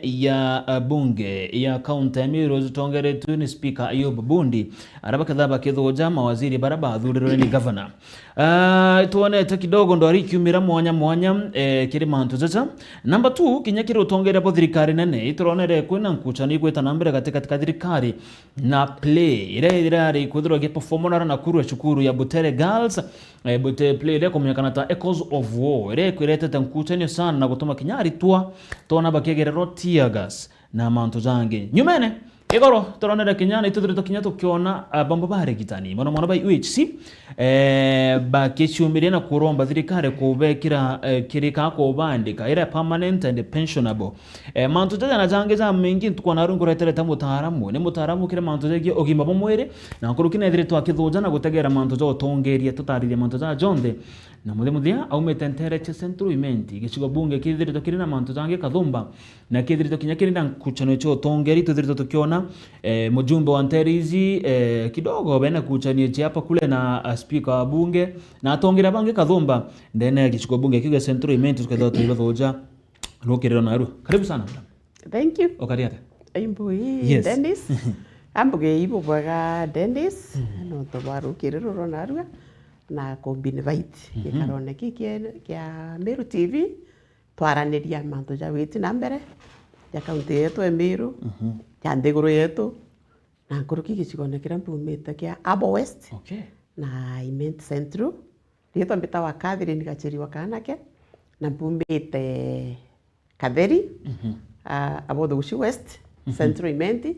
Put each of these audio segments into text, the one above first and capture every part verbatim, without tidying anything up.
ya, eh, bunge ya kaunti ya Meru zitongeretwe ni Speaker Ayub Bundi, aria bakethira bakithuja mawaziri baria bathurirwe ni gavana. Ah, twonete kidogo ndwari ikiumira mwanya mwanya, eh, kiri mantu jaja. Number two, kinya kiri utongeria bwa thirikari nene, ituronere kwina nkuchani igwita na mbere gatigati ka thirikari na play iria irari kwithirwa igiperformwa na Nakuru ya cukuru ya Butere Girls, eh, Butere Play iria ikumenyekana ta Echoes of War, iria ikwiretete nkuchanio sana na gutuma kinya aritwa twona bakigererwa tear gas na mantu jangi. Nyumene, igoro turonere kinya na ituthiritwe kinya tukiona, ah, bamwe ba arigitani, mono mono ba U H C, eh, bakiciumiria na kuromba thirikari kubekira, eh, kiri ka kubandika, iria permanent and pensionable. Eh, mantu jaja na jangi jamaingi ntuku ya naru nkureterete mutaaramu. Ni mutaaramu kiri mantu jegie ugima bwa mwiri, na nkuruki nethiritwe akithuja na gutegera mantu ja utongeria, tutaririe mantu jaja jonthe. Na muthia muthia aumite ntere cia Central Imenti, gicigo bunge kithiritwe kiri na mantu jangi kathumba, na kithiritwe kinya kiri na nkuchanio cia utongeria, tuthiritwe tukiona, eh, mujumbe wa ntere ici, eh, kidogo bena nkuchanio cia hapa kule na, ah, speaker wa bunge, na atongeria bangi kathumba, ndene ya gicigo bunge kiu gia Central Imenti, tukethirwa tuibathuja rukiriro narua. Karibu sana, madam. Thank you. Ukari atia? Imbugi, yes. Dennis. Ambuge ibu bwega, Dennis. Mhm. Nontu bwa rukiriro rwa narua na kumbinvite. Mhm. Gikarone ki kia, kia Meru T V, twaraniria mantu ja witi na mbere, ja kaunti yetu ya Meru, mhm, ja nthiguru yetu, na nkuruki gicigone kiria mpumite kia Abo West, okay, na Imenti Central. Riitwa mbitawa Catherine Gachiri wa Kanake, na mpumite Katheri, mhm, ah, Abothuguchi West, mhm, Central Imenti,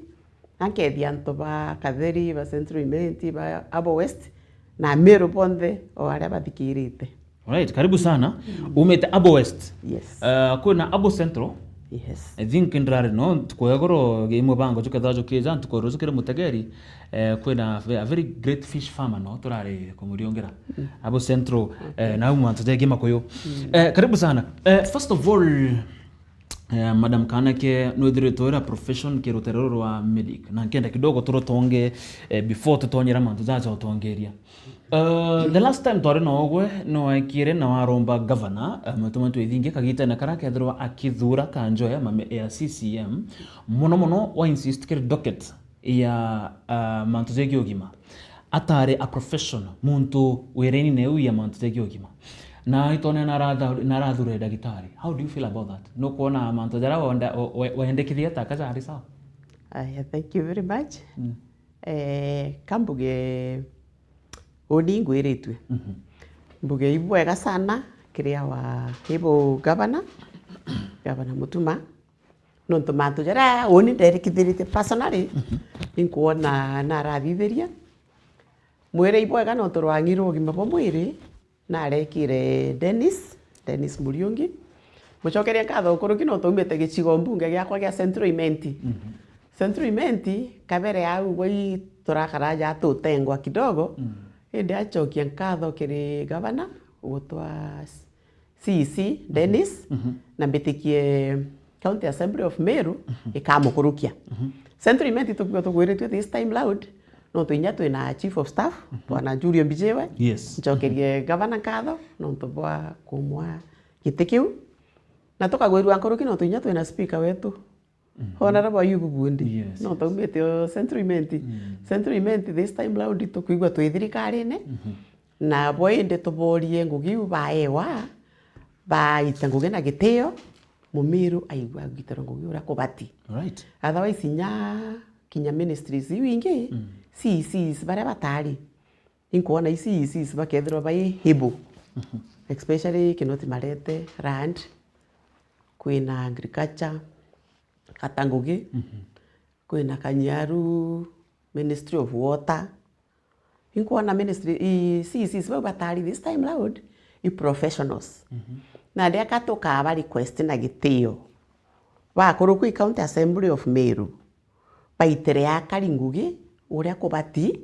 na nkethia antu ba Katheri, ba Central Imenti, ba Abo West, na Meru bonthe o aria bathikirite. Alright, karibu sana. Mm. Umite Abo West. Yes. Ah, kwina Abo Central. Yes. I think ndirari no ntuku ya igoro gi mubango jukethirwa jukija ntuku ya ruju kiri mutegeri, eh, kwina ve-, a very great fish farmer no turari kumuriungira. Mm. Abo Central, okay, eh, na au mantu jengi makuyu. Mm. Eh, karibu sana. Eh, first of all, eh, Madam Kanake, nwithiritwe wira profession ki rutere ruru rwa medic. Na nkenda kidogo turutonge, eh, before tutonyera mantu jaja utongeria. Uh, the last time twari na ugwe, nwaikire na waromba governor, uh, mutuma twithingi kagitene kara kethirwa akithura kanjo ya mame-, ya C C M, muno muno wa insist kiri docket ya, uh, mantu jegi ugima. Atari a professional, muntu wireni na iu ya mantu jegi ugima. Na itone na aratha-, na arathurire ndagitari. How do you feel about that? Nukwona mantu jaria wenda-, we-, we-, wendekithia ta kajari sawa? Aya, thank you very much. Mm. Eh, kambuge uni ngwiritue. Mhm. Mbuge ibwega sana kiri awa ibu gavana, gavana Mutuma. Nontu mantu jaria uni nderikithiritie personally, mhm, inkwona narathithiria. Mwire ibwega nontu rwang'i rwa ugima bwa mwiri, narekire Dennis, Dennis Muriungi. Mucokerie nkatho nkuruki nontu aumite gicigo mbunge giakwa gia Central Imenti. Mhm. Central Imenti, kabere au gwa i turakara ja tutengwa kidogo, mm, indi acokia nkatho kiri gavana gutwa C E C Dennis, mhm, na mbitikie County Assembly of Meru, mhm, ikamukurukia. Mhm. Central Imenti tukiuga tugwiritue this time loud, nontu inya twina Chief of Staff, mhm, Bwana Julio Mbijiwe. Yes. Ncokerie gavana nkatho nontu bwa kumwa giti kiu. Na tukagwirua nkuruki nontu inya twina speaker wetu. Mhm. Honorable Ayubu Bundi. Yes, no, yes. Taumite o Central Imenti. Mm. Central Imenti this time loud tukwigua twi thirikarine. Mhm. Na bo indi tuborie ngugi iu baewa, baita ngugi na gitio, Mumiru aigua agitirwa ngugi uria kubati. Right. Otherwise, inya kinya ministries iu ingi, mm, C E Cs baria batari. Inkwona i C E Cs bakethirwa bai able, mhm, especially Kinoti Marete, land, kwina agriculture, Kata Ngugi, mhm, kwina Kanyaru, Ministry of Water. Inkwona ministry, i, C E Cs bau batari this time loud, i professionals. Mhm. Na ndia ka tukaba request na gitio. Bakuruku i County Assembly of Meru. Baitire akari ngugi uria kubati,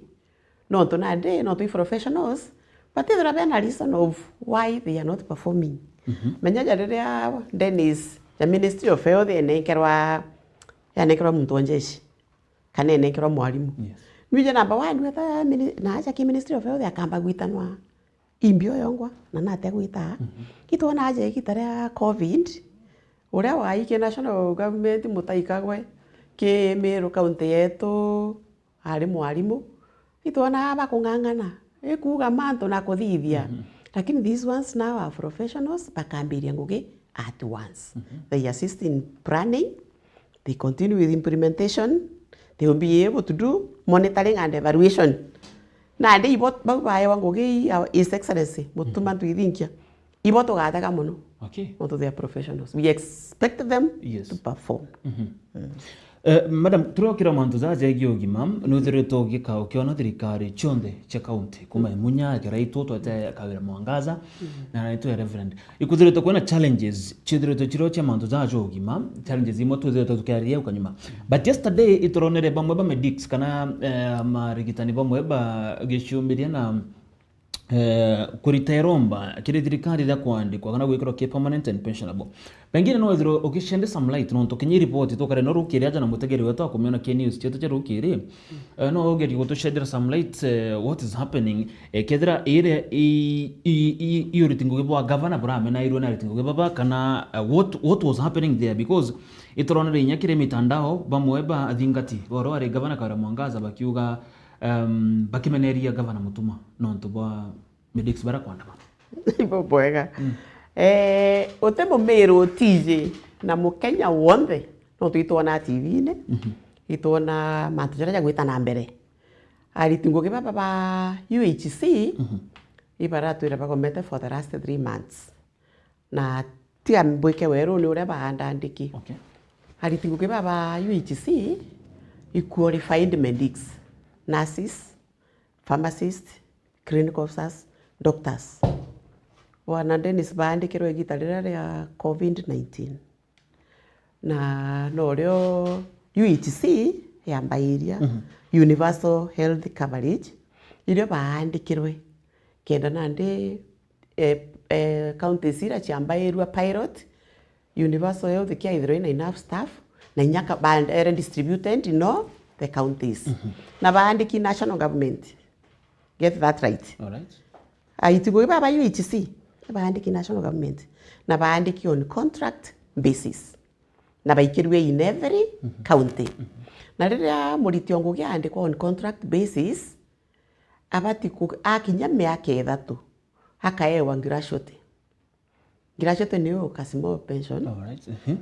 nontu nandi, nontu i professionals, batithira bena reason of why they are not performing. Mhm. Menya ja riria Dennis, ja Ministry of Health enenkerwa, yanenkerwa muntu wa njeshi, kana enenkerwa mwarimu. Yes. Nwije namba one weta mini-, na aja ki Ministry of Health akamba gwitanwa imbi oyongwa, na nate gwita. Mhm. Itwona aja igita ria covid, Uria waiki national government Mutahi Kagwe, ki Meru county yetu, ari mwarimu, itwonaa bakung'ang'ana, ikuuga mantu na kuthithia. Mhm. Lakini these ones now are professionals, bakambiria ngugi at once. Mhm. They assist in planning, they continue with implementation, they will be able to do monitoring and evaluation. Nandi ibo bau baewa ngugi ii, His Excellency Mutuma, mhm, Ntwithinkia, ibo tugatega mono. Okay. Nontu they are professionals. We expect them, yes, to perform. Mhm. Mm. Eh, madam, turokira mantu jaja jegie ugima, nwithiritwe ugika ukiona thirikari cionthe cia county, kuma Imunya, Kiraitu, twete Kawira Mwangaza, mm, na naitwe Reverend. Ikwithiritwe kwina challenges, ciithiritwe cirio cia mantu jaja ja ugima, challenges imwe twithiritwe tukiariria uka nyuma. But yesterday, ituronere bamwe ba medics kana, eh, marigitani bamwe ba giciumiria na eh, kurita iromba kiri thirikari ria kwandikwa kana gwikirwa ki permanent and pensionable. Pengine no withirwe ukished some light, nontu kinya i ripoti tukare no rukiri aja na mutegeri wetu akumiona ki news cietu cia rukiri. Eh, no ugerie gutushed some light, eh, what is happening? Eh, kethira ire i, i, i, i uriti ngugi bwa gavana buramenairwe na ariti ngugi baba, kana, eh, what, what was happening there? Because ituronere inya kiri mitandao, bamwe ba athingati, boro ari gavana Kawira Mwangaza bakiuga, um, bakimeneria gavana Mutuma nontu bwa medics bara kwandamana. Ibo bwega. Mm. Eh, uti Mumiru utiji na Mukenya wonthe, no twitwona T V-ini, mhm, itwona mantu jaria jagwita na mbere. Ariti ngugi baba ba U H C, mhm, ibaratwira bagomete for the last three months. Na tiga mbwike weruni uria baanda andiki. Okay. Ariti ngugi baba U H C i qualified medics, nurses, pharmacists, clinical officers, doctors. Bwana Dennis baandikirwe igita riria ria covid nineteen. Na norio U H C yambairia, mhm, universal health coverage, irio baandikirwe kenda nandi, eh, eh, counties iria ciambairua pilot, universal health care ithirwe ina enough staff, na inya ka-, ba-, ere distributed in all the counties. Mhm. Na baandiki national government. Get that right. All right. Ariti ngugi baba U H C, baandiki national government, na baandiki on contract basis. Na baikirue in every, mhm, county. Mhm. Na riria muriti o ngugi aandikwa on contract basis, abati ku-, akinya miaka ithatu, akaewa gratuity. Gratuity niyo ka small pension. All right. Mhm.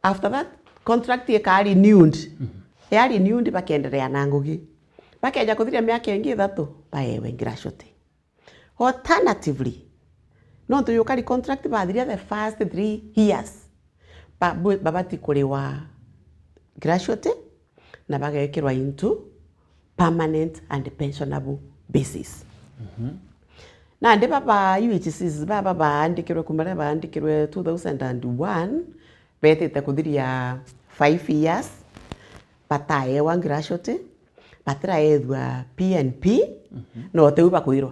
After that, contract ikaa renewed. Mhm. Ya renewed, bakenderea na ngugi. Bakeja kuthiria miaka ingi ithatu, baewe gratuity. Alternatively, nontu yukari contract bathiria the first three years, ba-, bu-, babati kuriwa gratuity na bagekirwa into permanent and pensionable basis. Mhm. Nandi baba U H Cs baba baandikirwe, kuma riria baandikirwe two thousand and one, betite kuthiria five years, bataewa gratuity, batiraethua P and P, mhm, na utiu bakwirwa.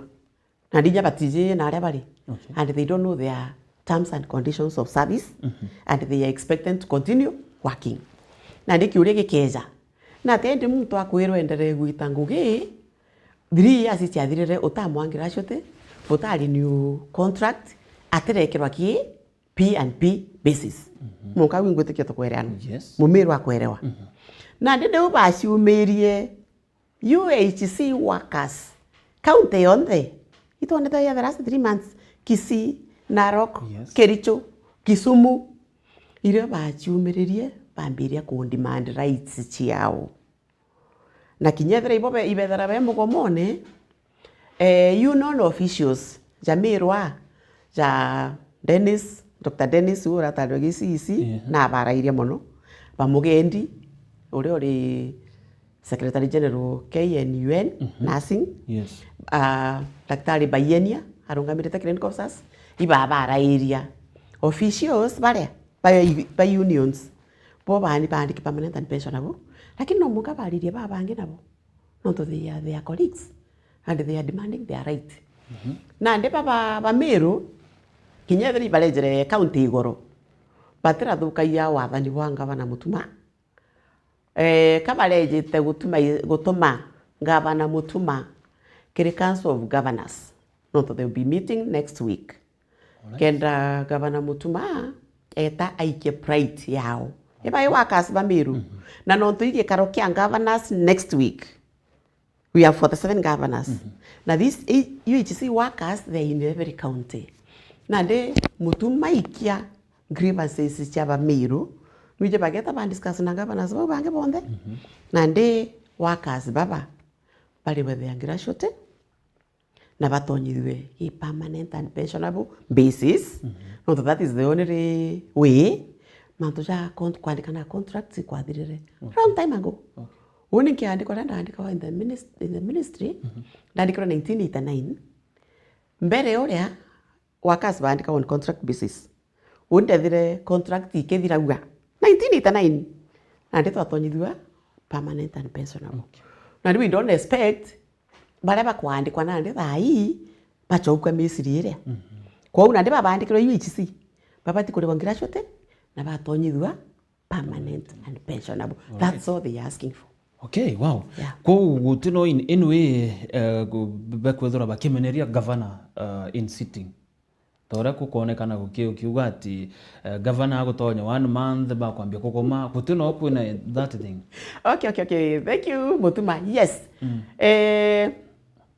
Na ndinya batiji na aria bari. Okay. And they don't know their terms and conditions of service, mhm, and they are expected to continue working. Na ndi kiuria gikeja, na tendi muntu akwirwa enderee gwita ngugi, three years ciathirire, utamwa gratuity, uta renew contract, atirekirwa ki P and P basis. Mhm. Munka wingwitikia tukwereana. Yes. Mumiru akwerewa. Mhm. Na ndi niu baciumirie U H C workers, county yonthe, itwonete ya the last three months, Kisii, Narok, yes, Kericho, Kisumu, irio baciumiririe, bambiria ku demand rights ciao. Na kinya ethira ibo be-, ibethera be mugomone, eh, union officials, ja Mirwa, ja Dennis, Doctor Dennis, uria uratarwe gi C E C, yeah, na abarairie mono, ba Mugendi, uria uri Secretary General K N U N, mhm, nursing, yes, ah, Daktari Bayenia, arungamirite clinical officers, ibabarairia. Officials baria, ba, ba unions, bo baani baandiki permanent and pension nabo, lakini no mwanka baririe baba bangi nabo, nontu they are their colleagues and they are demanding their right. Mhm. Nandi baba ba Miru, kinya ethira ibarejere county igoro, batirathukagia wathani bwa Ngavana Mutuma. Eh, ka barejete gutuma, gutuma Ngavana Mutuma kiri Council of Governors, nontu they will be meeting next week. Alright. Kenda Gavana Mutuma eta aikie pride yao. Ibai workers ba Meru. Na nontu i gikaro kia governors next week. We have forty-seven governors. Na this U H C workers, they're in every county. Nandi Mutuma aikia grievances cia ba Meru, nwije bageta ba discuss na governors bau bangi bonthe. Nandi workers baba bari bathea gratuity na batonyithue i permanent and pensionable basis. Nontu that is the only way mantu ja con-, kwandika na contracts kwathirire long time ago. Uu ni nkiandikwa riria ndaandikwa in the minis-, in the ministry, ndaandikirwe nineteen eighty-nine. Mbere uria workers baandikagwa on contract basis. Uu ndethire contract ikithiragua nineteen eighty-nine. Nandi twatonyithua permanent and pensionable. Nandi we don't expect baria bakwandikwa nandi thaa ii bachokua Misiri iria. Kwou nandi babaandikirwe U H C, babati kurigwa gratuity na batonyithua permanent and pensionable. That's all they are asking for. Okay, wow. Yeah. Kwou guti no in any way, eh, gu-, bekwithirwa bakimeneria governor, uh, in sitting? Ta uria kukwonekana guki-, ukiuga ati, eh, governor agutonya one month, bakwambia kugoma, guti no kwina that thing? Okay, okay, okay. Thank you, Mutuma. Yes. Eh,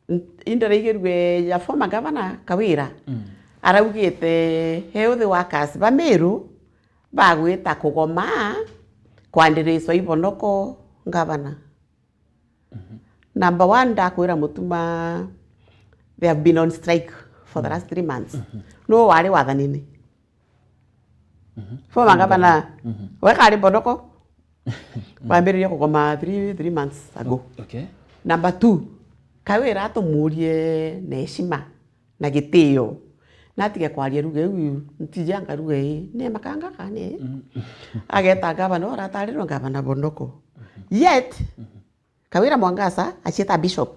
n-, indiraigirue ya former governor Kawira. Araugite he uthi workers ba Meru bagwita kugoma kwandiriswa ibonoko governor. Number one, ndakwira Mutuma, they have been on strike for the last three months. Nuu wari wathanini? Former governor, we kari mbonoko? Bambiririe kugoma three, three months ago. Okay. Number two, Kawira atumurie na heshima na gitio. Na atige kwaria ruga iu, ntiji anga ruga ii, ni makanga kana ni? Ageta gavana, uratarirwe gavana Bonoko. Yet, Kawira Mwangaza acieta bishop.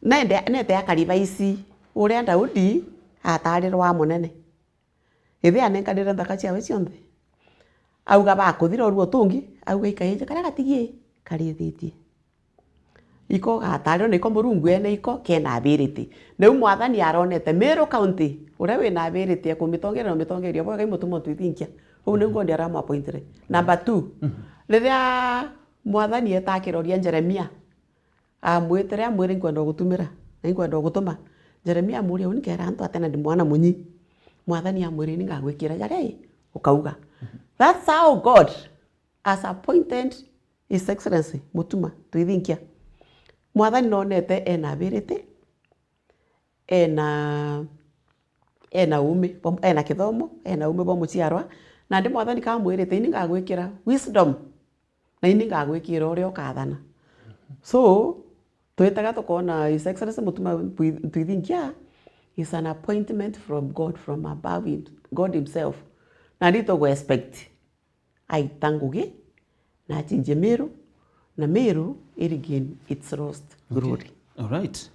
Nende, nete akariva ici, uria Daudi atarirwa munene. Ithi anenkanire nthaka ciawe cionthe. Auga bakuthira urua utungi, auga ikaiji karia gatigi karithitie. Iko gatarirwe na iko Murungu ene iko kena ability. Riu Mwathani aronete Meru County, uria wina ability ya kumitongeria na umitongeria bwega i Mutuma Ntwithinkia. Uu niu ngondi aramu appointire. Number two, riria Mwathani eta akiroria Jeremia, amwitire amwire, "Inkwenda gutumira, na inkwenda gutuma." Jeremia amuria, "Uni kera antu atena ndi mwana munyi?" Mwathani amwira, "Ni ngagwikira jaria i ukauga." That's how God has appointed His Excellency Mutuma Ntwithinkia. Mwathani nonete ena ability, ena, ena umi bwa, ena kithomo, ena umi bwa muciarwa, nandi Mwathani kamwirite, "Ini ngagwikira wisdom, na ini ngagwikira uria ukathana." So, twitaga tukona His Excellency Mutuma Ntwi-, Ntwithinkia is an appointment from God, from above him, God himself. Nandi tugu expect aita ngugi na achinjie Meru, na Meru i regain its lost glory. All right.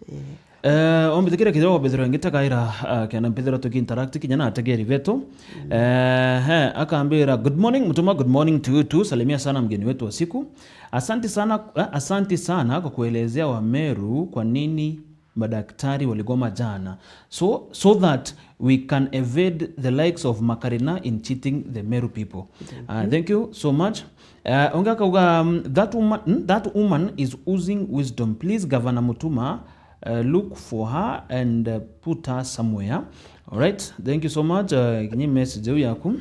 Eh, ombithikire kidogo mbithirwa ngitagaira, ah, kenda mbithirwa tuki interact kinya na ategeri betu. Eh, he, akambira, "Good morning, Mutuma, good morning to you too. Salimia sana mgeni wetu wa siku. Asante sana, eh, asante sana kwa kuelezea wa Meru kwa nini madaktari waligoma jana. So, so that we can evade the likes of Makarina in cheating the Meru people." Thank you. Ah, thank you so much. Ah, ungi akauga, um, "That woman, hmm, that woman is oozing wisdom. Please, Governor Mutuma, uh, look for her and, uh, put her somewhere." All right, thank you so much. Uh, kinyi message yu yaku.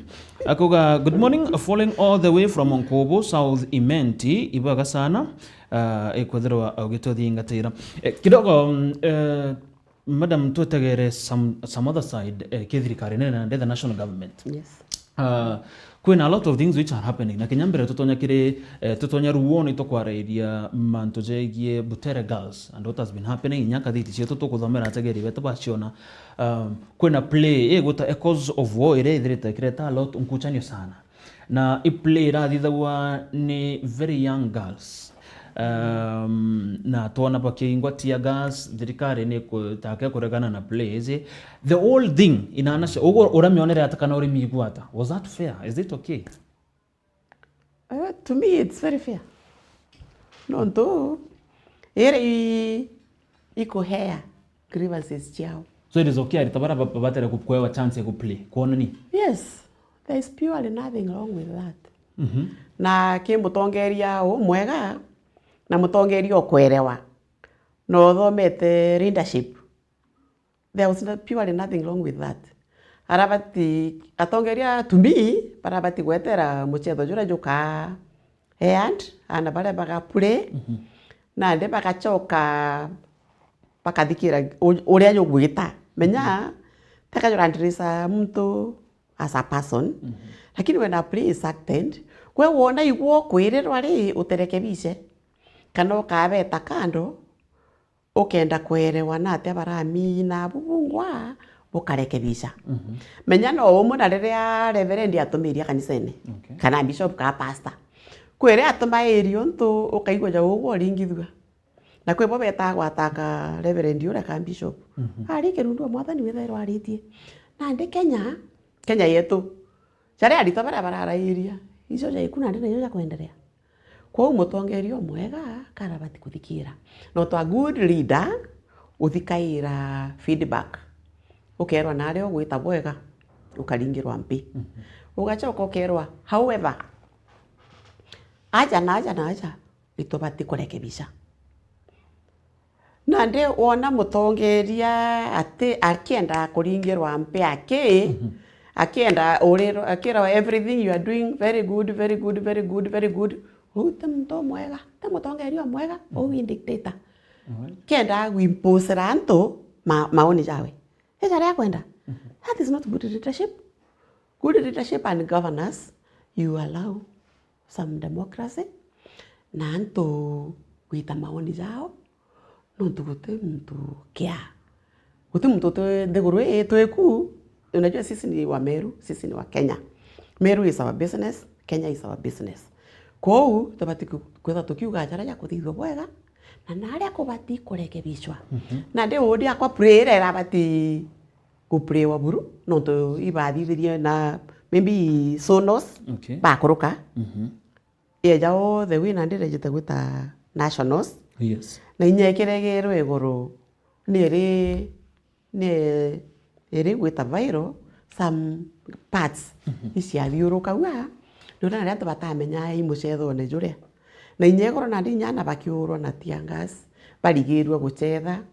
Akauga, "Good morning, following all the way from Onkobo, South Imenti, ibwega sana." Ah, ikwethirwa ugituthingatira. Eh, kidogo, mm, eh, madam, twetegere some, some other side, eh, ki thirikari nene na the national government. Yes. Ah, kwina a lot of things which are happening. Na kinya mbere tutonya kiri, eh, tutonya ruoni tukwarairia mantu jegie Butere Girls and what has been happening. Inya kathiti cietu tukuthomera ategeri betu baciona. Um, kwina play, eh, gwita Echoes of War iria ithirite ikireta a lot nkuchanio sana. Na i play irathithagwa ni very young girls. Um, na twona bakiingwa tear gas, thirikari ni ku-, take kuregana na play ici. The whole thing, inaana cia, ugu uramionere ata kana urimiigua ata? Was that fair? Is it okay? Uh, to me, it's very fair. Nontu, iri i-, ikuhea grievances ciao. So it is okay, arita bara ba-, batere ku-, kuewa chance ya ku play, kuonania? Yes. There is purely nothing wrong with that. Mhm. Na ki mutongeria umwega na mutongeria ukwerewa na uthomete leadership, there was no, purely nothing wrong with that. Arabati, atongeria to me, barabati gwetera mucetho juria jukaa earned, ana baria bagapure, Mhm. nandi bagacoka bakathikira u-, uria jugwita. Menya, Mhm. teka jurandirica muntu as a person, Mhm. lakini when a play is acted, gwe wona igwe ukwirirwa ri, uterekebishe, kana ukabeta kando, ukenda kwerewa na atia baramina bubungwa bukarekebisha. Mhm. Menya no umwe na riria reverend atumiria kanisene, Okay. kana bishop, kana pastor. Kwere atuma area untu ukaigua ja ugwe uringithua. Na kwi bo betaa gwataka reverend uria kana bishop. Mhm. Ari kirundu wa mwathani withairwa aritie. Nandi Kenya, Kenya yetu, jaria aritwa baria bararairia, icio jaiku nandi nacio jakwenderea. Kwou mutongeria umwega karabati kuthikira. Nontu a good leader uthikaira feedback. Ukerwa naria ugwita bwega, ukaringirwa mpi. Mhm. Ugacoka ukerwa, however, aja na aja na aja, itubati kurekebisha. Nandi wona mutongeria ati akienda kuringirwa mpi aki, Mhm. akienda urirwa, akirwa, "Everything you are doing, very good, very good, very good, very good." Uu ti muntu umwega, ti mutongeria umwega, uu wi dictator. Alright. Kenda agwimpusira antu ma-, maoni jawe. Ni jaria akwenda. Mhm. That is not good leadership. Good leadership and governance, you allow some democracy, na antu gwita maoni jao, nontu guti muntu kia. Guti muntu uti nthiguru ii twiku, unajua sisi ni wa Meru, sisi ni wa Kenya. Meru is our business, Kenya is our business. Kwou, tubati ku-, kwithwa tukiuga jaria jakuthithua bwega, na naria kubati kurekebishwa. Mhm. Na ndi udi akwa prayer irabati kuplayiwa buru, nontu ibathithirie na maybe Sonos Okay. bakuruka. Mhm. Ieja othe wi nandi irejete gwita Nationals. Yes. Na inya ikiregerwe iguru ni iri, ni iri gwita viral some parts Mhm. iciathiuruka ua. Nona naria antu batamenya i mucethone juria. Na inya iguru nandi inya ana bakiurwa na tear gas, barigirwe gucetha.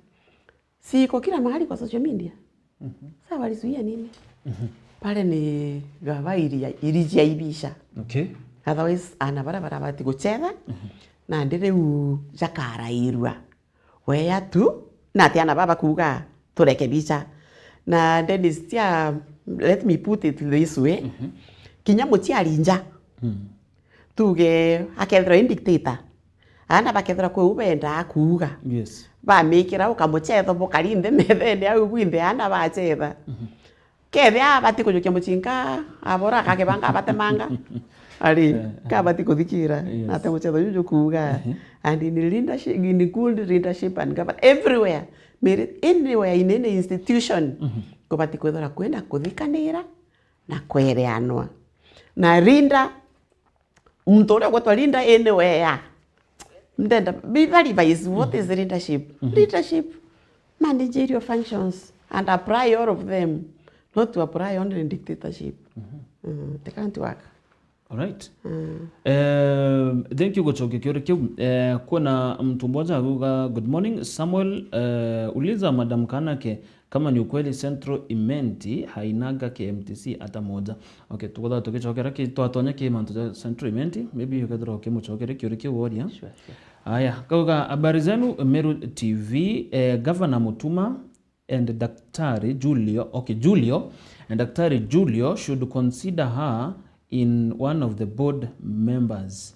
Si iko kila mahali kwa social media. Mhm. Sasa walizuia nini? Mhm. Pale ni gava ili-, ilijiaibisha. Okay. Otherwise, ana bara barabati gucetha, Mhm. na ndi riu jakarairua. Weya tu, na ati ana baba kuuga, turekebisha. Na Dennis, tia, let me put it this way. Mhm. Kinya muciari nja. Mm. Tuge, akethirwa i dictator. Aana bakethirwa kwi u bendaa kuuga. Yes. Bamikira ukamucetho bukari nthi methene au bwinthe aana bacetha. Mhm. Kethia abati kujukia mucinga, abora akakibanga abatemanga. Ari, Eh, eh. kabati kuthikira. Yes. Na ate mucetho juju kuuga. Ehe. And in leadership, in good leadership and government, everywhere. Miri-, anywhere in any institution, Mhm. kubati kwithirwa kwina kuthikanira na kwereanwa. Na leader Muntu uria ugwetwa leader anywhere. Ndenda, be very wise. What is leadership? Mhm. Leadership, managerial functions, and apply all of them, not to apply only dictatorship. Mhm. Mm, they can't work. All right. Mm. Um, thank you gucokia kiuria kiu. Eh, kwina muntu mmoja aguga, "Good morning, Samuel. Eh, uliza Madam Kanake, kama ni ukweli Central Imenti hainaga K M T C hata moja." Okay, tugatha tugicokera ki, twatonya ki mantu ja Central Imenti, maybe ukethira ukimucokeria kiuria kiu woria. Sure, sure. Aya, kauga, "Habari zenu, Meru T V, eh, Governor Mutuma and Daktari Julio, okay, Julio, and Daktari Julio should consider her in one of the board members."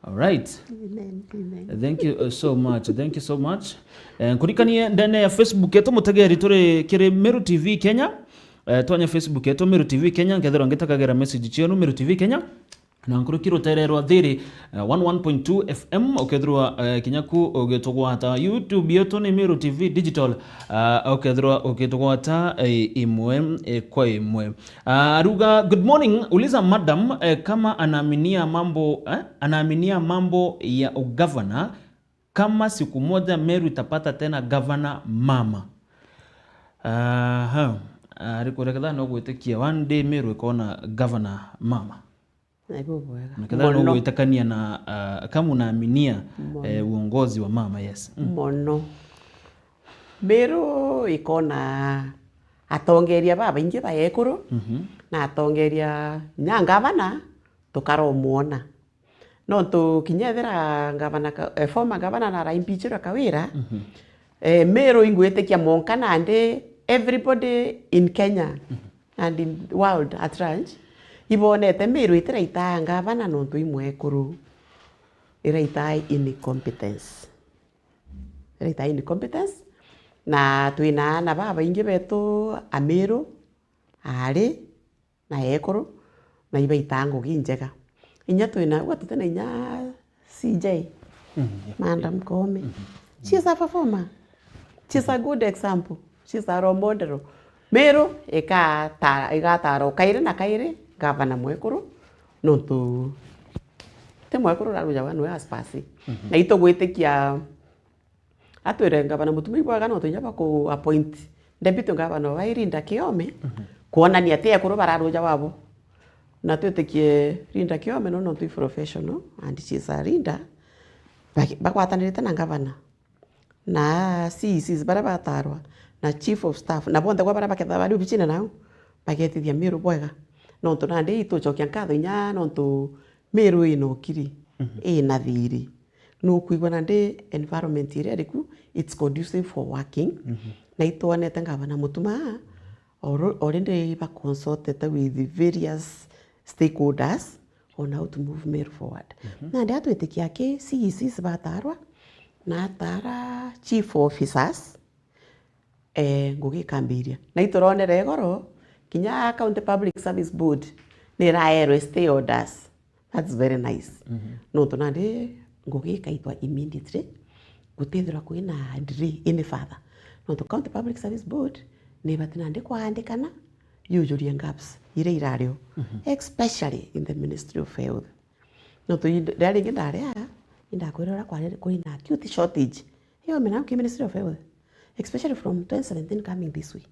All right. Amen, amen. Thank you, uh, so much. Thank you so much. Eh, nkurikanie ndene ya Facebook yetu, mutegeri, turi kiri Meru T V Kenya. Eh, twanya Facebook yetu, Meru T V Kenya, nkethirwa ngitagagira message cienu, Meru T V Kenya. Na nkuruki rutere rwa thiri, eh, one one point two F M, ukethirwa, eh, kinya ku ugitugwata. YouTube yetu ni Meru T V Digital, ah, ukethirwa ugitugwata, eh, imwe, eh, kwa imwe. Ah, aruga, "Good morning, uliza madam, eh, kama anaaminia mambo, eh, anaaminia mambo ya ugavana, kama siku moja Meru itapata tena gavana mama." Aha. ari kuria kethira no gwitikia one day Meru ikona governor mama. Na ibu bwega. Na kethira no Mono. Gwitikania na, ah, kamu naaminia, Mono. Eh, uongozi wa mama, yes. Mm. Mono. Meru ikona atongeria babaingi ba ekuru, Mhm. na atongeria nya ngavana tukaromwona. Nontu kinya ethira ngavana ka-, eh, former governor na araimpeachirwa Kawira, Mhm. eh, Meru ingwitikia monka nandi everybody in Kenya Mhm. and in the world at large, ibonete Meru itiraita ngavana nontu imwekuru, iraita incompetence. Iraita incompetence, na twina aana babaingi betu Ameru, aari, na ekuru, na ibaitaa ngugi injega. Inya twina, ugwe tutina inya C J, Mm, yeah. Madam Koome. Mm-hmm. She is a performer. She is a good example. She is a role model. Meru ikata-, igatara o kairi na kairi, gavana mwekuru, nontu ti mwekuru urarujaga niwe as per se. Mm-hmm. Na itugwitikia Atwire ngavana Mutuma ibwega no tunya baku appoint deputy governor wa Linda Kiome, Mhm. kwonania ti ekuru bararuja wabo. Na twitikie Linda Kiome no nontu i professional and she is a leader. Baki-, bagwatanirite na ngavana, na C E Cs baria batarwa, na chief of staff, na bonthe gwa baria bakethira bari obichine nau, bagetithia Meru bwega. Nontu nandi itucokia nkatho inya nontu Meru ina ukiri, Mhm. ina thiri. Nukwigua nandi environment iria iriku, it's conducive for working. Mhm. Na itwonete ngavana Mutuma, alre-, already ba consultete with various stakeholders on how to move Meru forward. Mhm. Nandi atwitikia aki C E Cs batarwa, na atara chief officers, eh, ngugi ikambiria. Na ituronere igoro, kinya County Public Service Board niraerwe stay orders. That's very nice. Mhm. Nontu nandi ngugi ikaitwa immediately, gutithirwa kwina delay any further. Nontu County Public Service Board nibati nandi kwaandikana, yujurie gaps iria irario, Mhm. especially in the Ministry of Health. Nontu i-, riria ringi ndari aa, indakwira uria kwari kuri na acute shortage. Iyo mena ki Ministry of Health, especially from twenty seventeen coming this way.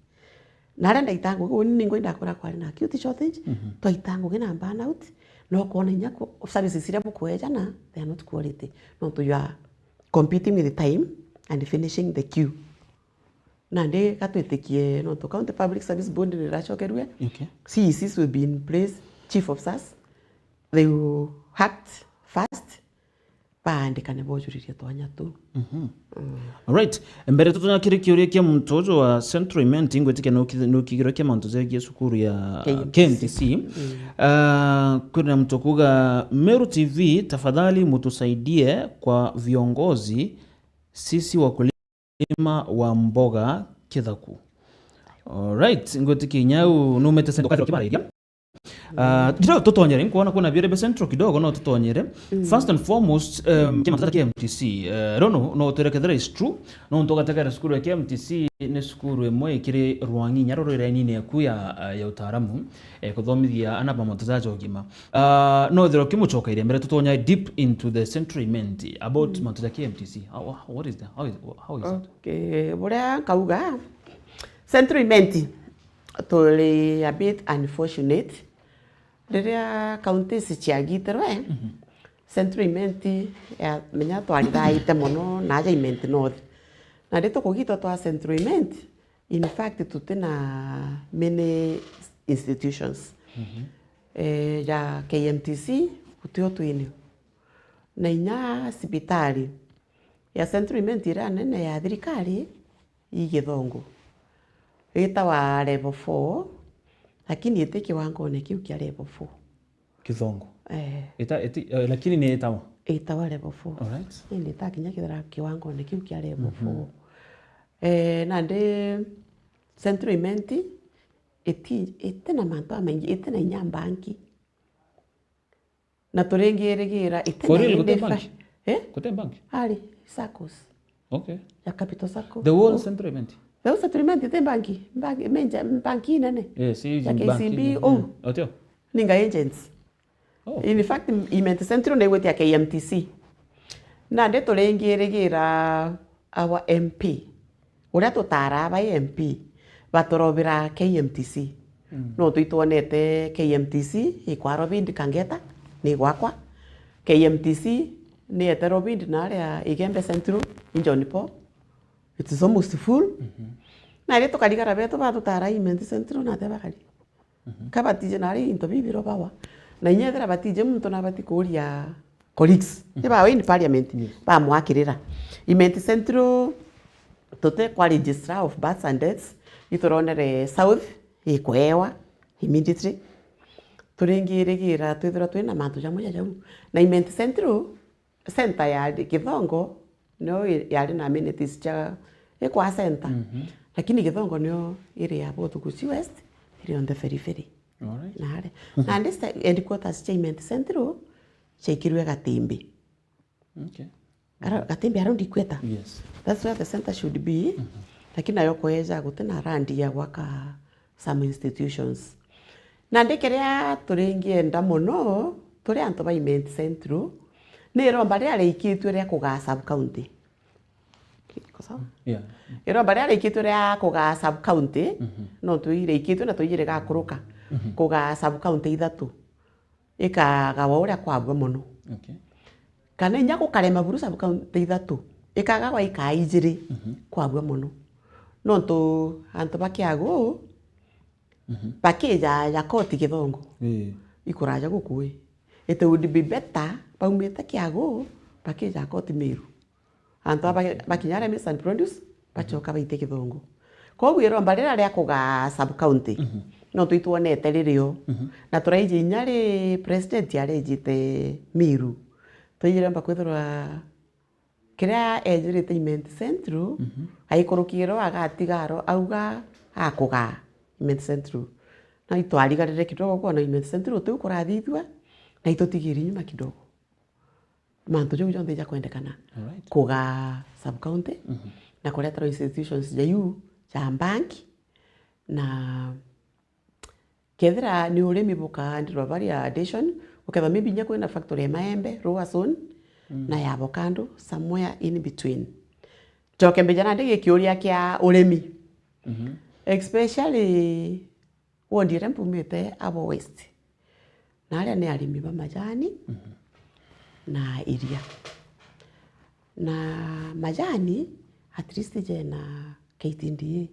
Na aria ndaita ngugi, uni ningo indakwira kwari na acute shortage, Mhm. twaita ngugi na burnout, na ukona inya ku-, services iria bukweejana, they are not quality. Nontu you are competing with time and finishing the queue. Nandi gatwitikie, nontu County Public Service Board niracokerue, Okay. C E Cs will be in place, chief officers, they will act fast, baandikane bojuririe twanya tu. Mhm. Mm. Alright. Mbere tutonya kiri kiuria kia muntu uju wa Central Imenti, ngwitikia nuki-, nukigirwe kia mantu jegie cukuru ya K M T C. K M T C. Mm. Ah, kwina muntu kuga, "Meru T V, tafadhali mutusaidie kwa viongozi, sisi wakulima wa mboga Kithaku." Alright, ngwitikia inya u numite Central Catholic Marairia. Ah, kidogo tutonyere, nkwona kuna Bierebe Central kidogo, no tutonyere. Mm. First and foremost, um, kima tata K M T C, eh, rono, no turekethera is true, no ntugategera cukuru ya K M T C ni cukuru imwe ikiri Rwanginya, roro irainine eku ya, ya utaaramu, eh, kuthomithia ana ba mantu jaja ugima. Ah, no thero kimucokeire mbere tutonya deep into the Central Imenti about Mm. mantu ja K M T C. How, what is the, how is, how is it? Okay, buria nkauga, Central Imenti, turi a bit unfortunate. Riria counties ciagitirwe, Mhm. Central Imenti ya, menya twarithaite mono na aja Imenti North. Na ri tukugitwa twa Central Imenti, in fact, tuti na many institutions. Mhm. Eh, ya K M T C, gutio twinio. Na inya cibitari ya Central Imenti iria nene ya thirikari, i Githongo. Itawa level four, lakini iti kiwangone kiu kia level four. Githongo? Eh. Ita-, iti-, eh, lakini ni itawa? Itawa level four. Alright. Indi itakinya kithira kiwangone kiu kia level Mhm. four. Eh, nandi Central Imenti iti-, iti na mantu amaingi, iti na inya mbanki. Na turingirigira iti For na real, indi guti fa-, bank? Eh? Guti bank? Ari, saccos. Okay. Ya Capital Sacco. The whole Oh. Central Imenti? The whole Central Imenti iti banki. Banki, major, banki nene. Eh, si Ya bank K C B, nene. Oh. Otio? Ninga agents. Oh. In fact, Imenti Central ni igwitia K M T C. Nandi turingirigira our M P. Uria tutaraa bai M P, baturobira K M T C. Mm. No twitwonete K M T C ikwa Robin Kangeta, ni gwakwa. K M T C ni ete Robin na aria Igembe Central, in John Paul. It is almost full. Mhm. Na ri tukarigara betu batutara Imenti Central na ate bakari. Mhm. Ka batije nari into bibiro bawa. Na inya ethira batije muntu nabati kuria colleagues. Mhm. Ni bawe in parliament, yes, bamwakirira. Imenti Central tute kwa registrar of births and deaths, ituronere South ikuewa immediately. Turingirigira twithirwa twina mantu jamwe ja jau. Na Imenti Central, center ya Githongo nio i-, yari na amenities ja ikwa center. Mhm. Lakini Githongo nio iri ya Bothuguchi West, iri on the periphery. Alright. Nare. Mhm. Nandi ce-, headquarters cia Imenti Central ciaikirwe Gatimbi. Okay. Ara-, Gatimbi around Ikweta. Yes. That's where the center should be. Mhm. Lakini nayo kweja guti na land ya gwaka some institutions. Nandi kiria turingienda mono, turi antu ba Imenti Central, ni iromba riria riikitue ria kugaa sub county. Iko sawa? Yeah. Iromba riria riikitue ria kugaa sub county, mhm, nontu iriikitue na tuiji rigakuruka, mhm, kugaa sub county ithatu. Ikagawa uria kwabua mono. Okay. Kana inya gukarema buru sub county ithatu, ikagawa ikaa ijiri, mhm, kwabua mono. Nontu antu ba Kiagu, mhm, bakija ja koti Githongo, ii, ikuraja guku ii. It would be better baumite Kiagu, bakija koti Meru. Antu aba bakinya aria Maize and Produce, bacoka baite Githongo. Koguo iromba riria ria kugaa sub county, mhm, no twitwonete ririo. Mhm. Na turaiji inya ri president arejite Meru. Twaijire omba kwithirwa kiria ejirite Imenti Central, mhm, aikurukirwo agatigaro auga akugaa Imenti Central. Na itwarigarire kidogo kwona Imenti Central utiu kurathithua, na itutigiri nyuma kidogo. Mantu jau jonthe jakwendekana. Alright. Kugaa sub county, mhm, na kureterwa institutions ja iu ja bank, na kethira ni urimi bukaandirwa bari addition, ukethwa maybe inya kwina factory ya maembe, Ruason, mm, na ya avocado, somewhere in between. Njoke mbija nandi gikiuria kia urimi. Mhm. Especially Ward iria mpumite Abo West, na aria ni arimi ba majani, mhm, na iria. Na majani, at least jena K T D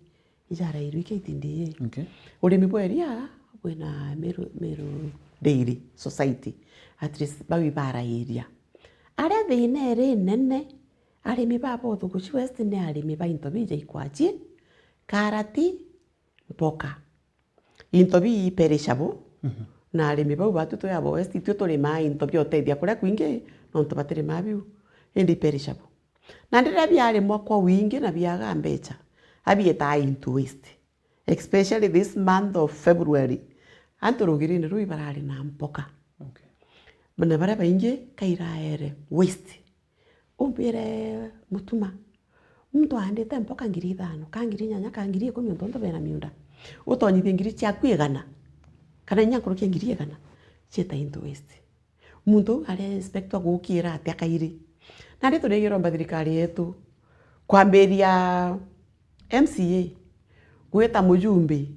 A, ijarairwe K T D A. Okay. Urimi bwa iria bwina Meru, Meru Dairy Society, at least bau ibarairia. Aria thina iri nene, arimi ba Bothuguchi West ni arimi ba into bija ikwachi, karati, mpoka. Into bi perishable, mhm, na arimi bau batu twi Abo West, itwi turimaa into bia utethia kuria kwingi, nontu batirimaa biu, indi perishable. Na riria biarimwa kwa wingi na biaga mbecha, abiitaa into waste, especially this month of February. Antu rugirine ruu ibarari na mpoka. Okay. Na baria baingi kairaere waste. Umbire Mutuma, muntu aandite mpoka ngiri ithano, ka ngiri inyanya, ka ngiri ikumi, untu untu bena miunda, utonyithie ngiri ciaku igana, kana inya nkuruki ya ngiri igana, cieta into waste. Muntu uu ari expectwa gukira atia kairi? Nandi turigira omba thirikari yetu kwambiria M C A gwita mujumbe,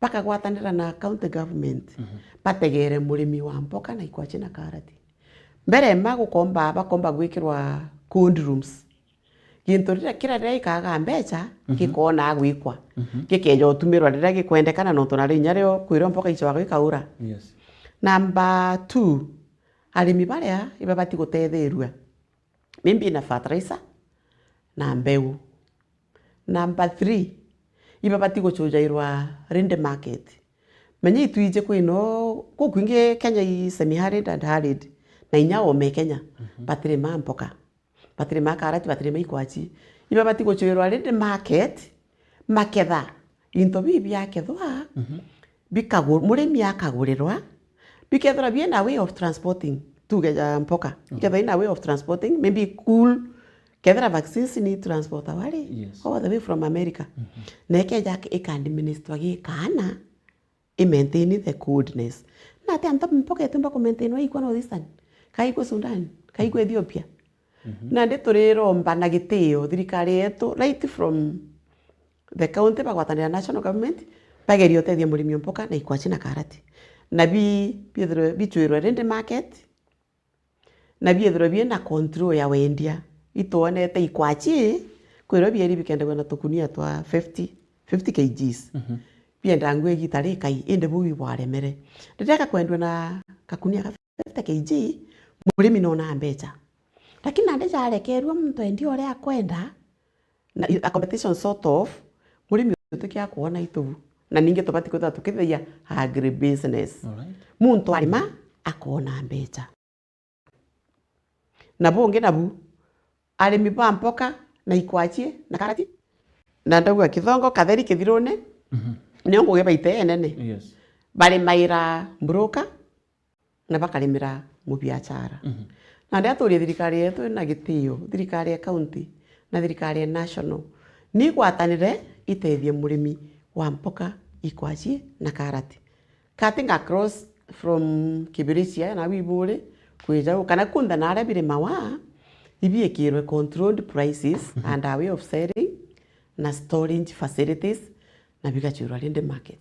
bakagwatanira na county government, mhm, bategere murimi wa mpoka na ikwachi na karati. Mbere ma gukomba, bakomba gwikirwa cold rooms. Gintu riria, kiria riria gikaga mbecha, mhm, gikona gwikwa. Mhm. Gikeja utumirwa riria gikwendekana, nontu nario inya rio kwirwa mpoka icoaga ikaura. Yes. Number two, arimi baria ibabati gutethirua. Maybe na fertilizer na mbeu. Number three, ibabati gucujairwa ready market. Menya itwiji kwino, gukwingi Kenya i semi-arid and arid, na inya ome Kenya, mhm, batirima mpoka, batirima karati, batirima ikwachi. Ibabati gucuirwa ready market, maketha into biu biakethwa, mhm, bikagu-, murimi akagurirwa, bikethirwa biena way of transporting, tuge ja mpoka, okay, ikethirwa ina way of transporting, maybe cool, kethira vaccines ni transport awari, yes, all the way from America. Mhm. Na ikeja ika administer gikana, i maintain the coldness. Na ati antu mpoka itumba ku maintain wa ikwa North Eastern, ka ikwa Sudan, ka ikwa Ethiopia. Mhm. Nandi turiromba na gitio thirikari yetu, right from the county bagwatanira na national government, bagerie utethia murimi o mboka na ikwachi na karati. Na bi-, biethirwe bicwirwe rindi market, na biethirwe biina control ya wendia. Itwonete ikwachi, kwirwe bieri bikendagwa na tukunia twa fifty, fifty kgs. Mhm. Bienda ngui igita rikai, indi buu ibwaremere. Riria gakwendwa na kakunia ga fifty kg, murimi nona mbecha. Lakini nandi jarekerua muntu endia uria akwenda, na a competition sort of, murimi utikia kuona itubu. Na ningi tubati kwithirwa tukithagia agribusiness. Alright. Muntu arima akona mbecha. Na bungi nabu, arimi ba mboka na ikwachi na karati, na ndauga kithongo katheri kithirune, Mhm. nio ngugi baite enene. Yes. Barimaira mburuka, na bakarimira mubiachara. Mhm. Na ndi aturie thirikari yetu ina gitio, thirikari ya county na thirikari ya national, ni igwatanire itethie murimi wa mboka, ikwachi na karati. Cutting across from Kibirichia na Wiburi kwija u, kana kunthe na aria birimawa, ibiikirwe controlled prices Mhm. and a way of selling na storage facilities, na bigacurwa rindi market.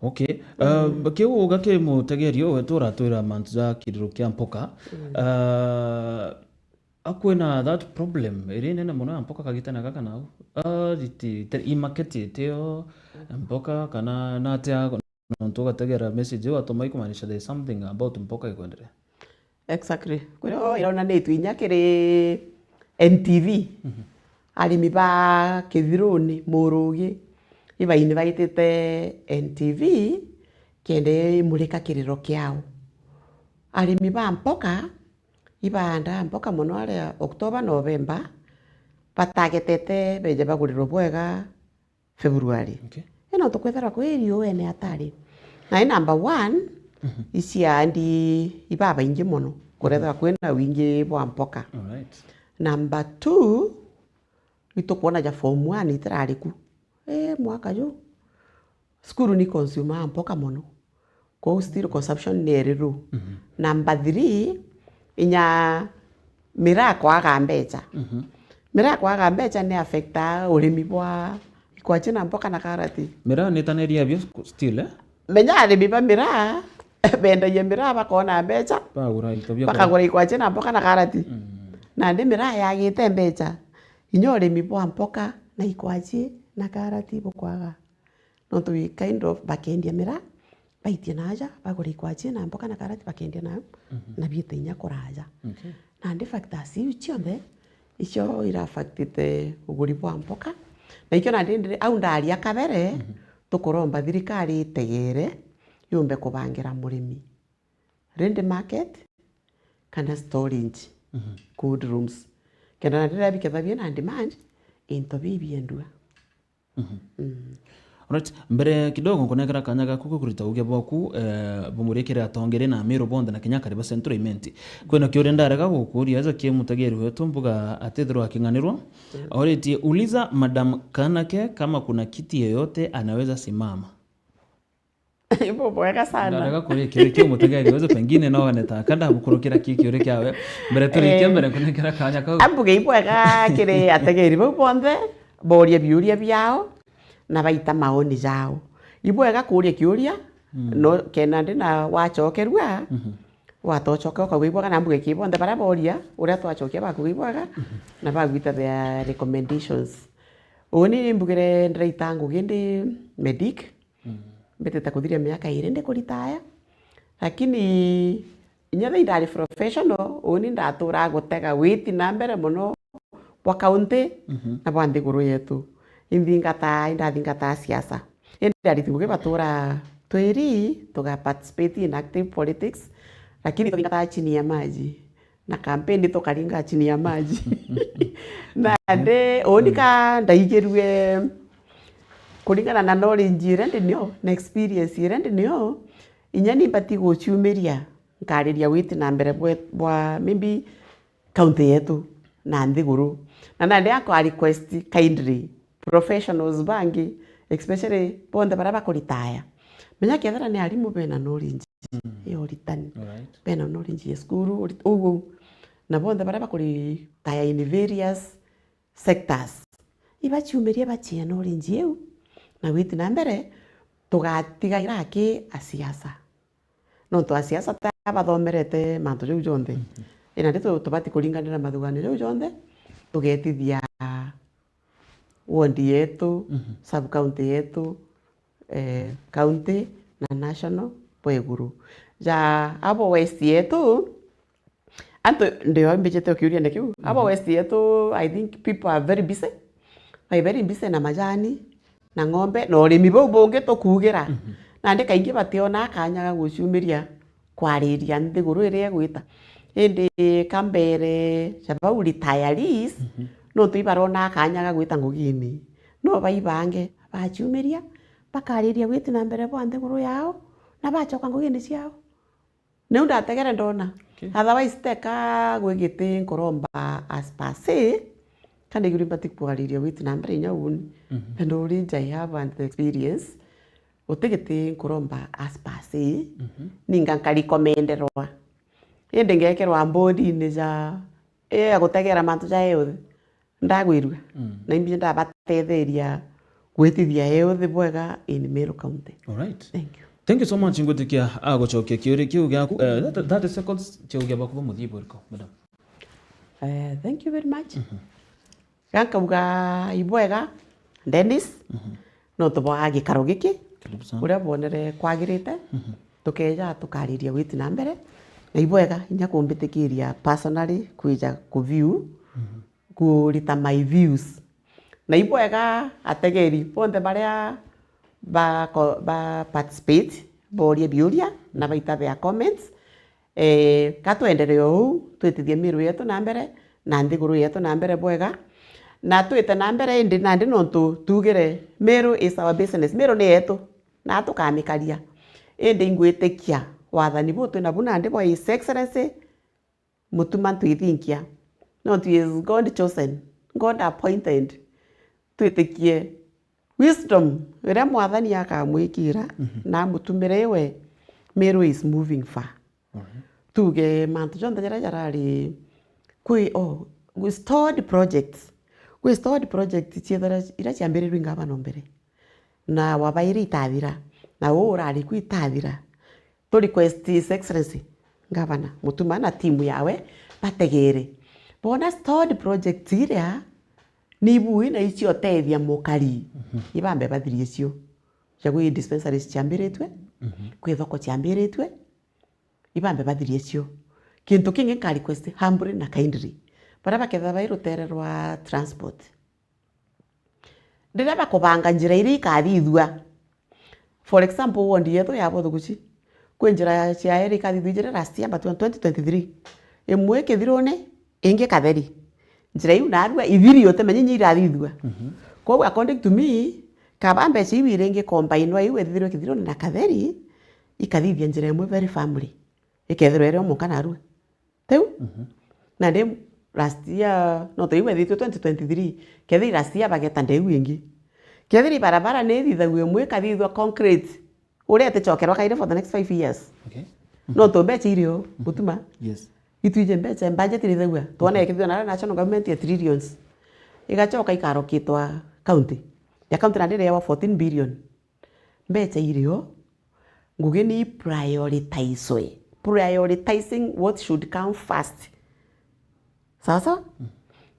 Okay. Mm. Uh, kiu uga ki mutegerio wetu uratwira mantu ja kiriro kia mpoka. Mm. Uh, akwina that problem iri nene muno ya mpoka kagitene gaka nau. Uh, iti, ite-, i market itio, mpoka kana natia, nontu ugategera message iu atuma ikumaanisha there is something about mpoka ikwenderea. Exactly. Kwireo ironanitue inya kiri N T V. Mhm. Arimi ba Kithiruni, Murugi, ibaini baitite N T V kenda imurika kiriro kiao. Arimi ba mpoka, ibaandaa mpoka mono aria October, November, batagetete beje bagurirwe bwega February. Okay. Ino tukwithirwa kwi riuene atari. Na i number one, Mhm. iciandi ibabaingi mono, kurethwa Mhm. kwina wingi bwa mpoka. Alright. Number two, itukwona ja form one itirari ku. Ii, mwaka ju, cukuru ni consume mpoka mono. Kwou still consumption ni iri low. Mhm. Number three, inya miraa kwaga mbecha. Mhm. Miraa kwaga mbecha ni affecta urimi bwa ikwachi na mboka na karati. Miraa ni taniria bio sku-, still, eh? Menya arimi ba miraa, bendagia miraa bakona mbecha, Bagura into bia bakagura ikwachi na mboka na karati. Mm. Nandi miraa yagite mbecha, inya urimi bwa mboka na ikwachi na karati bukwaga. Nontu we kind of bakendia miraa, baitie naaja, bagura ikwachi na mboka na karati bakendia nayo, Mhm. na biite inya kuraja. Okay. Nandi factors iu cionthe, icio ira affectite uguri bwa mboka. Na ikio nandi ndiri, au ndaria kabere, Mhm. tukuromba thirikari itegere, yumbe kubangira murimi rindi market kana storage, Mhm. cold rooms. Kenda nandi riria bikethagua bina demand, into biu biendua. Mhm. Mm. Alright, mbere kidogo nkunengera kanya gaku ga kurita uge bwaku, eh, bumurikire atongeri na Amiru bonthe na kinya akari ba Central Imenti. Kwina kiuria ndarega gukuria, aja ki mutegeri wetu mbuga atithirwa aking'anirwa. Mm. Oritie, uliza Madam Kanake kama kuna kiti yeyote anaweza simama. Ibo bwega sana. Ndarega kurikia kiu mutegeri wetu, pengine no one taka ndabukurukira ki kiuria kiawe. Mbere turikia Eh. mbere nkunengera kanya kau. Ambuge ibwega kiri ategeri bau bonthe, boria biuria biao, na baita maoni jao. Ibwega kuuria kiuria, Mm. no, kenda ndi na wacokerua, Mhm. watocoka ukauga ibwega, na mbuge ki bonthe baria boria, uria twacokia bakuuga ibwega, Mhm. na bagwita their recommendations. Uuni mbugire ndiraita ngugi ndi medic, Mm. mbitite kuthiria miaka iri ndi kuritaya, lakini inya thaa indari professional, uuni ndaturaga gutega witi na mbere mono bwa county Mhm. na bwa nthiguru yetu. Inthingata, indathingataa siasa. Indi ariti ngugi batura twiri, tuga participate in active politics, lakini tuthingataa chini ya maji. Na kampeni tukaringa chini ya maji. Nandi, uuni ka ndaigirue kuringana na knowledge iria ndi nio, na experience iria ndi nio, inya ni mbati guciumiria, nkariria witi na mbere bwe-, bwa maybe county yetu na nthiguru. Na nandi akwa request kindly professionals bangi, especially bonthe baria bakuritaya. Menya kethira ni arimu bena knowledge Mm. ya uritani. Alright. Bena knowledge ya cukuru, uri-, uu, uu. Na bonthe baria bakuritaya in various sectors. Ibaciumirie bachie knowledge iu, Na gwiti na mbere, tugatigaira aki a siasa. Nontu a siasa ta bathomerete mantu jau jonthe. Mhm. Ina ndi tu-, tubati kuringanira mathuganio jau jonthe, tugetithia ward yetu, Mhm. sub county yetu, eh, county na national bwa iguru. Ja abo west yetu, antu ndio mbijite ukiuria nikiu. Abo Mhm. west yetu, I think people are very busy. Bai very busy na majani, na ng'ombe, na urimi bau bungi tukuugira. Mhm. Nandi kaingi bationa kanya ga guciumiria kwariria nthiguru iria igwita. Indi ka mbere ja bau retirees, Mhm. nontu ibarona kanya ga gwita ngugini. No baibange, baciumiria, bakariria gwiti na mbere bwa nthiguru yao, na bacoka ngugini ciao. Niu ndategere ndona. Okay. Otherwise, teka gwigiti nkuromba as per se, kana iguru mbati kwariria gwiti na mbere inya uni. Mhm. The knowledge I have and the experience, guti giti nkuromba as per se, Mhm. ninga nkarikomenderwa. Indi ngekerwa mbodini ja, eh, ya gutegera mantu ja health. Ndagwirua. Mm. Na imbi ndabatetheria gwitithia health bwega in Meru County. All right. Thank you. Thank you so much, ngwitikia agucokia kiuria kiu giaku. Eh, thirty, thirty seconds, kiuria bakuba muthii bwiriko, madam. Eh, thank you very much. Mhm. Gankauga ibwega, Dennis, Mhm. no tubwaa gikaro giki, Karibu sana. Uria bwonere kwagirite, Mhm. tukeja tukariria gwiti na mbere, na ibwega inya kumbitikiria personally kwija ku view, Mhm. kurita my views. Na ibwega ategeri bonthe baria ba ko-, ba participate, borie biuria na baita their comments. Eh, ka twenderee uu, twitithie Meru yetu na mbere, na nthiguru yetu na mbere bwega. Na twite na mbere indi nandi nontu tugire Meru is our business. Meru ni yetu, na tukamikaria. Indi ingwitikia wathani buu twi nabu nandi bwa His Excellency, Mutuma ntwithinkia. Nontu he is God chosen, God appointed. Twitikie wisdom iria Mwathani akamwikira Mhm. na amutumire iwe, Meru is moving far. Mhm. Tuge mantu jonthe jaria jarari kwi, oh, stored projects. Kwi stored projects ciethira iria ciambirirwe i ngavana o mbere. Na wabaire itathira, na uu urari ku itathira. Tu request His Excellency Governor Mutuma na timu yawe bategere. Bona stored project iria ni bui na iciotethia mukari. Mhm. Ibambe bathirie cio. Cia gwi dispensaries ciambiritwe, Mhm. kwi thoko ciambiritwe, ibambe bathirie cio. Kintu kingi nka request humbly na kindly, baria bakethira bai rutere rwa transport, riria bakubanga njira iria ikathithua, for example, ward yetu ya Bothuguchi, kwi njira cia eri ikathithua ijiri last year, but twenty twenty-three, imwe Kithirune, ingi Katheri. Njira iu narua ithiri utemenye inya irathithua. Mhm. Koguo according to me, kaba mbeca iu iringi combinwa iu ithithirwe Kithirune na Katheri, ikathithia njira imwe very firmly, ikethirwa iri o mwanka narua. Tiu? Mhm. Na ndi last year, no, ta iu ethitwe twenty twenty-three, kethira last year bageta ndeu ingi. Kethira ibarabara ni ithithagua imwe ikathithua concrete, uria iticokerwa kairi for the next five years. Okay. No tu mbeca irio Mhm. gutuma. Yes. Itwije mbeca, budget irithagua. Twona Mhm. ikithithua na national government ya trillions. Igacoka ikarokitwa county. Ya county na ndirewa fourteen billion. Mbeca irio, ngugi ni prioritizwe. Prioritizing what should come first. Sawa sawa? Mm.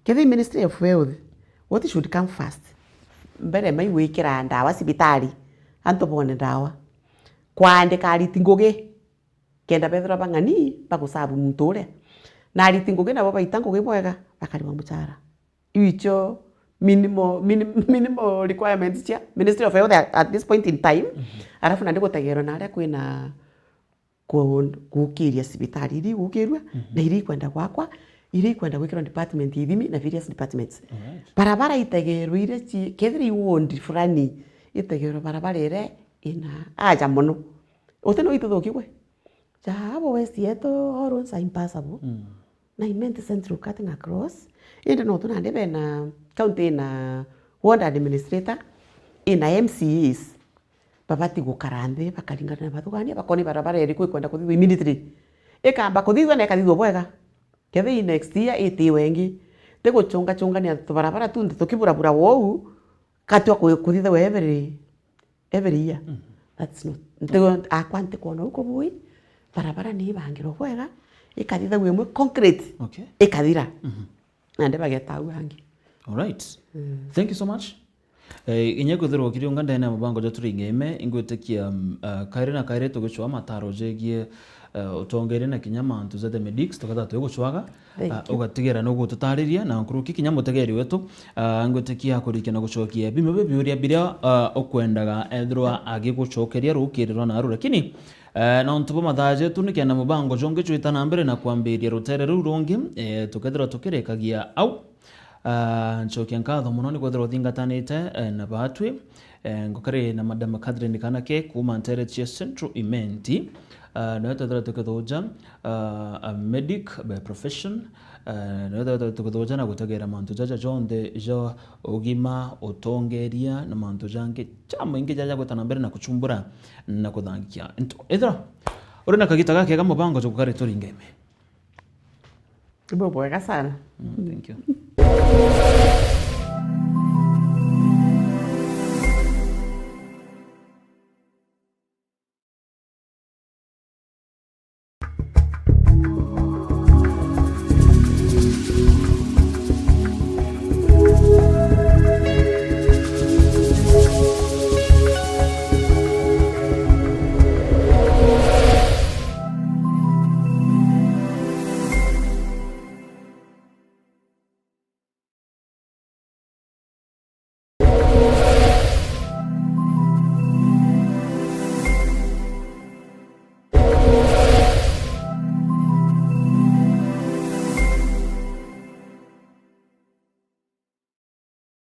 Kethi Ministry of Health, what should come first? Mbere mai gwikira ndawa cibitari, antu bone ndawa. Kwaandika ariti ngugi, kenda bethirwa bang'ani bagusabu muntu uria. Na ariti ngugi nabo baita ngugi bwega, bakaribwa mucara. Iu icio minimal, mini-, minimal requirements cia Ministry of Health at, at this point in time. Mhm. Alafu nandi gutegerwa na aria kwina ku-, gukiria cibitari iria igukirua, Mhm. na iria ikwenda gwakwa, iria ikwenda gwikirwa department ithimi na various departments. Alright. Barabara itegerwe iria ci-, kethira i ward fulani itegerwe barabara iria ina aja mono. Uti no ituthuki gwe? Ja abo west yetu all roads are impassable. Mm. Na I meant central cutting across. Indi no tu nandi bena county ina ward administrator, ina M C As. Babati gukara nthi, bakaringana na bathugania, bakona barabara iriku ikwenda kuthithwa immediately. Ikamba kuthithwa na ikathithwa bwega. Kethira i next year itiwe ingi. Ti guchungachungania tubarabara tunthe tukiburabura wou, Katua ku-, kuthithagwa every every year. That's not. Ntigo akwa ntikwona uko bui, barabara ni ibangirwo bwega, ikathithagua imwe concrete, Okay. ikathira. Na ndi bageta au angi. All right. Thank you so much. Eh, inya kwithirwa ukiri unga ndene ya mubango jwa Turinge Ime, ingwitikia, mm, eh, kairi na kairi tugicua mataro jegie, eh, utongeria na kinya mantu ja the medics, tukethira twigucwaga, Thank eh, you. ugatigira nugututariria na nkuruki kinya mutegeri wetu, eh, ngwitikia kurikia na gucokia bimwe bi biuria biria, eh, ukwendaga ethirwa agigucokeria rukiri rwa naru, lakini, eh, nontu bwa mathaa jetu nikenda mubango jongi jwita na mbere na kwambiria rutere ruu rungi, eh, tukethirwa tukirikagia au. Ah, ncokia nkatho mono ni kwethirwa uthingatanite, eh, na batwi. Eh, ngukari na Madam Catherine Kanake kuuma ntere cia Central Imenti. Ah, nawe twethirwa tukithuja, ah, a medic by profession. Ah, nawe twethirwa tukithuja na gutegera mantu jaja jonthe ja ugima, utongeria na mantu jangi jamaingi jaja gwita na mbere na kuchumbura na kuthangikia. Ntu-, ethirwa uri na kagita gakega mubango jukukari Turinge Ime. Ibo bwega sana. Mm, thank you.